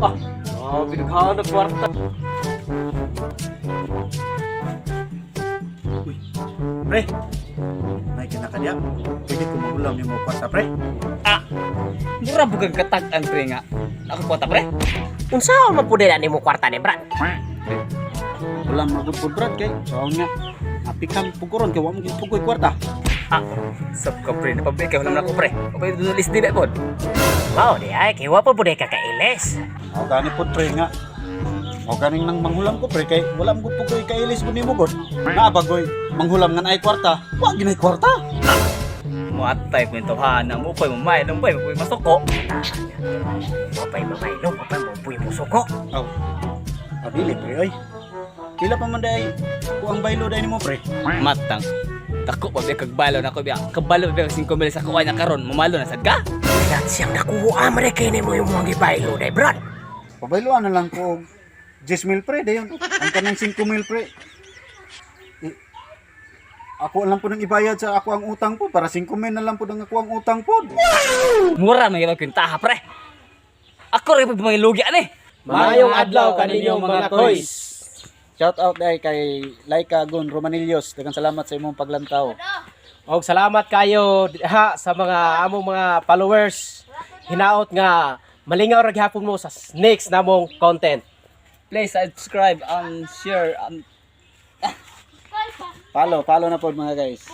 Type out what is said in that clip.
Ah, grabe, naghanap kwarta. Uy, pre. May kinakadya. Pwede ko magulam yung mga kwarta, pre. Ah, mura bugang katag-an, pre, nga. Ako kwarta, pre. Unsa man pud na nimo kwarta ni Brad? Ulam magud po, Brad, kay. So nga. Apikam puguron kay wa mo pugoy kwarta. Ah, sab ka, pre. Napabay kayo naman ako, pre. Okay, nulis din na, pod. Mao di ay kay wa pa pud ka kailis. O gani po, pre, nga. O ganing nang manghulam ko, pre, kay wala mo pugoy kailis mo nimo god. Naa bagoy manghulam nga naay kwarta. Wa ginay kwarta. Muatay ko yung tawhana mo, poy, mamay, nung poy, poy, masuko. Wa pay mamaylo, wa pay mo mo suko. Aw. Adili, pre, oy. Pila pa man day ko ang baylo day nimo, pre. Matang. Dako pa biya kagbalo na ko biya. Kabalo pa biya 5 mil sa kuha niya karon. Mamalo na sad ka? Lahat siyang nakuha man kay nimo yung mga gibaylo day, Brad. Pabayloan na lang ko og 10 mil, pre, dayon. Ang kanang 5 mil, pre. Eh, ako lang po nang ibayad sa ako ang utang po para 5 mil na lang po ang ako ang utang po. Mura man gyud kwintaha, pre. Ako ra pud mga lugi ani. Maayong adlaw kaninyong mga toys. Shout out dai kay Laika Gun Romanillos. Daghang salamat sa imong paglantaw. Og salamat kayo ha sa mga among mga followers. Hinaot nga malingaw ra gihapon mo sa next namong content. Please subscribe and share and Follow, follow na po, mga guys.